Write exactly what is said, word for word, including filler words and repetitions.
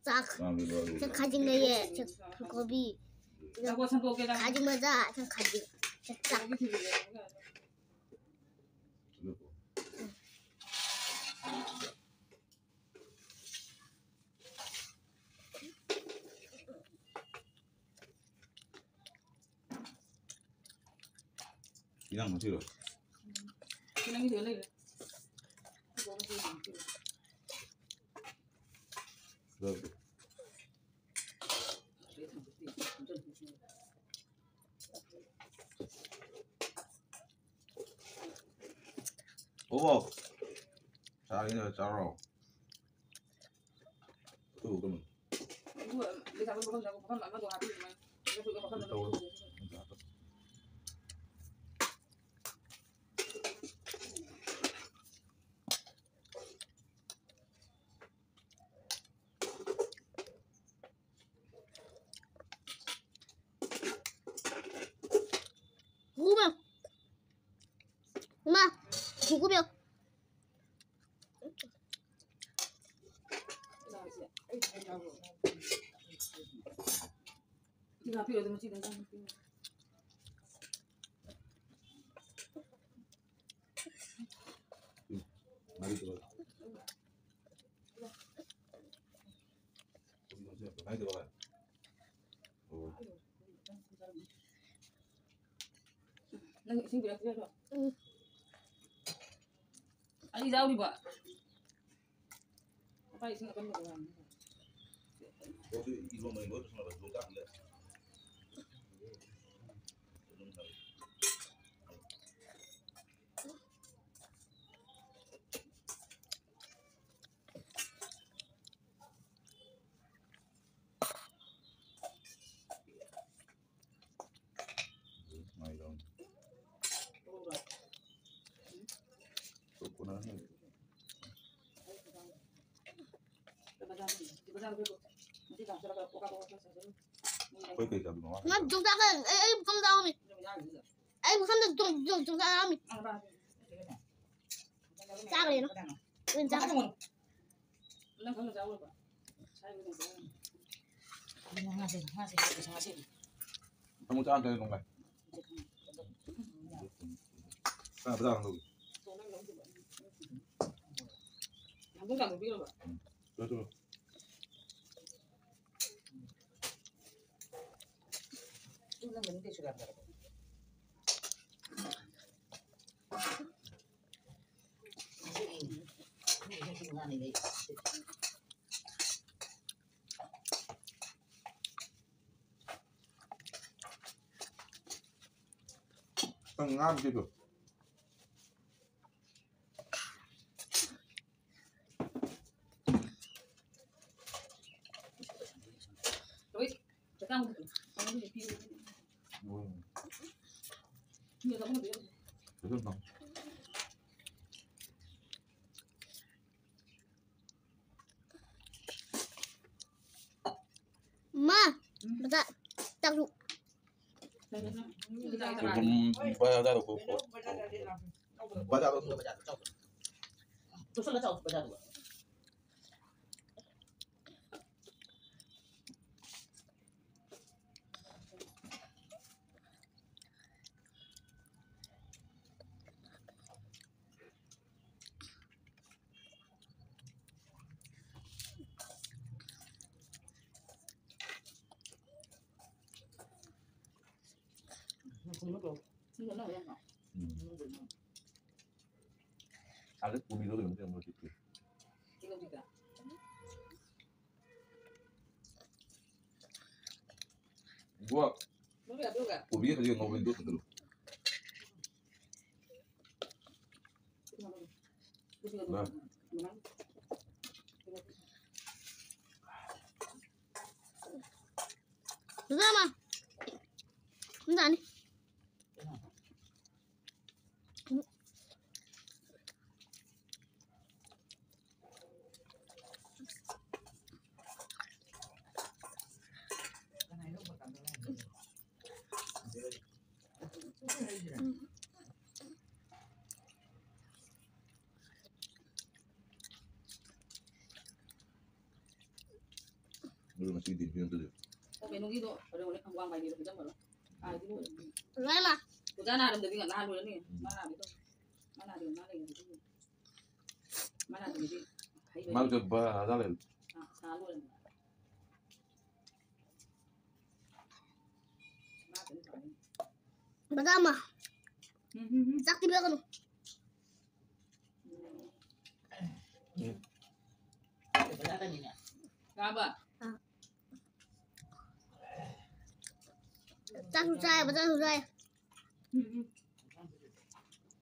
ꯆꯥꯛ, ꯆꯥꯛ ꯈꯥꯖꯤꯡ ꯂꯩꯌꯦ, ꯆꯥꯛ ꯀꯣꯕꯤ, ꯈꯥꯖꯤꯡ ꯃꯆꯥ, ꯆꯥꯛ ꯈꯥꯖꯤꯡ, ꯆꯥꯛ, ꯆꯥꯛ꯫ ꯏꯟꯖꯥꯡ ꯃꯊꯦꯜꯂꯣ? ꯅꯪꯒꯤꯗꯣ ꯂꯩꯔꯦ꯫ ꯂꯧꯒꯦ꯫ ꯑꯣ, ꯆꯥꯒꯦꯅ ꯆꯥꯔꯣ꯫ ꯑꯗꯨ ꯀꯩꯅꯣ꯫ ꯑꯗꯨꯒ ꯂꯩꯁꯥꯕꯤ ꯃꯐꯝꯗ ꯃꯐꯝ ꯑꯃꯗꯣ ꯍꯥꯞꯄꯤꯔꯝꯃꯣ꯫ ꯑꯗꯨꯒ ꯃꯐꯝꯗ ꯇꯧꯔꯣ꯫ ꯍꯨꯕ꯫ ꯏꯃꯥ, ꯍꯨꯒꯨꯕꯤꯌꯣ꯫ ꯉꯥ ꯄꯤꯔꯛꯑꯣ, ꯑꯗꯨ ꯃꯆꯤꯗ ꯆꯪꯉꯛꯄꯤꯔꯣ꯫ ꯎꯝ, ꯉꯥꯔꯤ ꯇꯧꯔꯒ꯫ ꯉꯥꯔꯤ ꯇꯧꯔꯒ꯫ ꯑꯣ꯫ ꯅꯪ ꯏꯁꯤꯡ ꯄꯤꯔꯛꯇ꯭ꯔꯦꯗꯣ? ꯎꯝ꯫ ꯑꯩ ꯌꯥꯎꯔꯤꯕꯣ? ꯃꯄꯥ ꯏꯁꯤꯡ ꯑꯀꯟꯕꯗꯣ ꯌꯥꯎꯔꯝꯅꯤ꯫ ꯑꯣ, ꯁꯤ ꯏꯔꯣꯟꯕ ꯂꯣꯏ ꯄꯨꯁꯜꯂꯕ, ꯌꯣꯡꯆꯥꯛ ꯑꯃ ꯂꯩꯔꯦ꯫ ꯑꯩꯈꯣꯏ ꯀꯩ ꯆꯥꯗꯣꯏꯅꯣ? ꯉꯥ ꯆꯣꯡ ꯆꯥꯒ ꯑꯩ, ꯑꯩ ꯄꯨꯈꯝ ꯆꯥꯔꯝꯃꯤ꯫ ꯑꯩ ꯄꯨꯈꯝꯗ ꯆꯣꯡ, ꯆꯣꯡ, ꯆꯣꯡ ꯆꯥꯔꯝꯃꯤ꯫ ꯆꯥꯈ꯭ꯔꯦꯅ꯫ ꯂꯣꯏ ꯆꯥꯈ꯭ꯔꯦ꯫ ꯅꯪ ꯈꯪꯅ ꯆꯥꯎꯔꯕ? ꯁꯥꯏꯕꯗ ꯆꯥꯎꯔꯕ? ꯉꯥꯁꯦ, ꯉꯥꯁꯦ, ꯉꯥꯁꯦ, ꯉꯥꯁꯦ꯫ ꯑꯃꯨꯛ ꯆꯥꯝꯗ꯭ꯔꯦ ꯅꯣꯡꯃꯥꯏ꯫ ꯀꯅꯥ ꯕꯖꯥꯔ ꯍꯥꯡꯗꯧꯒꯦ? ꯍꯥꯡꯗꯣꯛ ꯆꯥꯝꯊꯣꯛꯄꯤꯔꯕ? ꯎꯝ꯫ ꯆꯠꯂꯣ, ꯆꯠꯂꯣ꯫ ꯆꯨꯞꯂꯝꯒꯅꯤ ꯀꯩꯁꯨ ꯌꯥꯝꯗ꯭ꯔꯕ꯫ ꯅꯪ ꯉꯥ ꯑꯝꯇ ꯄꯤꯔꯛꯑꯣ꯫ ꯃꯥ, ꯕꯖꯥꯔ ꯆꯠꯂꯨ꯫ ꯁꯣꯏꯕꯨꯝ ꯂꯨꯄꯥ ꯇꯔꯥꯗꯣ ꯀꯣꯛ ꯀꯣꯛ꯫ ꯕꯖꯥꯔꯗꯣ ꯆꯠꯂꯨ, ꯕꯖꯥꯔꯗꯣ ꯆꯠꯂꯨ꯫ ꯇꯣꯛꯁꯜꯂ ꯆꯥꯎ, ꯕꯖꯥꯔꯗꯨꯒ꯫ ꯎꯝ꯫ ꯑꯗ ꯀꯣꯕꯤꯗꯣ ꯀꯩꯅꯣꯝ ꯇꯧꯔꯝꯕ ꯍꯧꯖꯤꯛꯇꯤ꯫ ꯏꯕꯣ, ꯀꯣꯕꯤ ꯈꯖꯤꯛ ꯉꯧꯕꯅꯤ, ꯑꯗꯨ ꯊꯛꯀꯅꯨ꯫ ꯃꯥ꯫ ꯐꯖꯅ꯫ ꯐꯖꯅꯤ꯫ ꯑꯗꯨ ꯉꯁꯤꯗꯤ ꯄꯤꯔꯛꯇꯣꯏꯗꯤ꯫ ꯀꯩꯅꯣꯒꯤꯗꯣ ꯍꯣꯔꯦꯟ ꯍꯣꯔꯦꯟ ꯈꯪꯋꯥꯡ ꯃꯥꯏꯒꯤꯗꯣ ꯄꯤꯖꯝꯃꯔꯣꯏ꯫ ꯑꯥ, ꯑꯗꯨ ꯂꯣꯏꯔꯦ꯫ ꯂꯣꯏꯃꯛ ꯑꯣꯖꯥ ꯅꯥꯔꯝꯗꯕꯤ ꯉꯟꯅ ꯍꯜꯂꯨꯔꯅꯤ꯫ ꯃꯥ ꯅꯥꯕꯤꯗꯣ꯫ ꯃꯥ ꯅꯥꯕꯤꯗꯣ ꯃꯥ ꯂꯩꯔꯝꯗꯕꯤ꯫ ꯃꯥ ꯅꯥꯗꯕꯤꯗꯤ ꯍꯩꯕꯅꯤ꯫ ꯃꯥ ꯆꯠꯄ ꯑꯗꯥ ꯂꯩ꯫ ꯑꯥ, ꯁꯥ ꯂꯣꯏꯔꯝꯃꯦ꯫ ꯃꯥ ꯀꯩꯅꯣ ꯇꯧꯔꯅꯤ꯫ ꯕꯗꯥꯝ ꯑꯃ ꯎꯝ, ꯎꯝ, ꯎꯝ꯫ ꯆꯥꯛ ꯄꯤꯕꯤꯔꯛꯀꯅꯨ꯫ ꯀꯥꯕ꯫ ꯆꯥꯛꯁꯨ ꯆꯥꯏ ꯕꯗꯥꯝꯁꯨ ꯆꯥꯏ꯫ ꯎꯝ, ꯎꯝ꯫